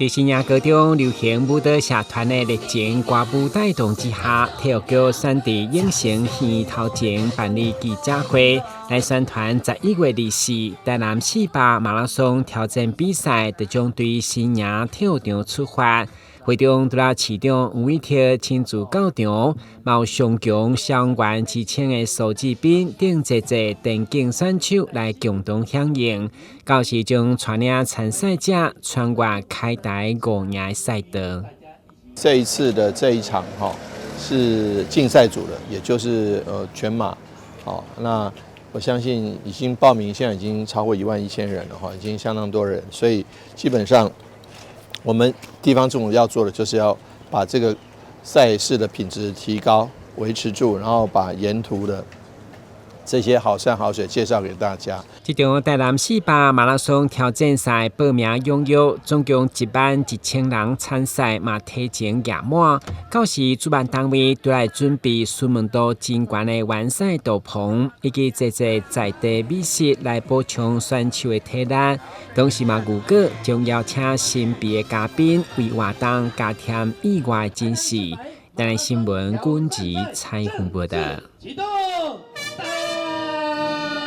佇新營高中流行舞蹈社團的熱情歌舞帶動之下，體育局選佇永成園頭前辦理記者會，來宣傳11月24台南四百馬拉松挑戰比賽，就將對新營體育場出發。會中除了市長黃偉哲親自到場，嘛有上強消防員之稱的蘇志斌等濟濟電競選手來共同響應，到時將帶領參賽者穿越開台五營的賽道。這一次的這一場哈是競賽組的，也就是全馬，好，那我相信已經報名，現在已經超過11,000人了哈，已經相當多人，所以基本上，我們地方政府要做的就是要把這個賽事的品質提高、維持住，然後把沿途的這些好山好水介紹給大家。這場台南四百馬拉松挑戰賽報名踴躍，總共11,000人參賽，嘛提前額滿。到時主辦單位都來準備詢問度真懸的完賽帳篷，以及濟濟在地美食來補充選手的體力。同時嘛預告將邀請神秘的嘉賓為活動加添意外驚喜。台南新聞軍籍採訪報道。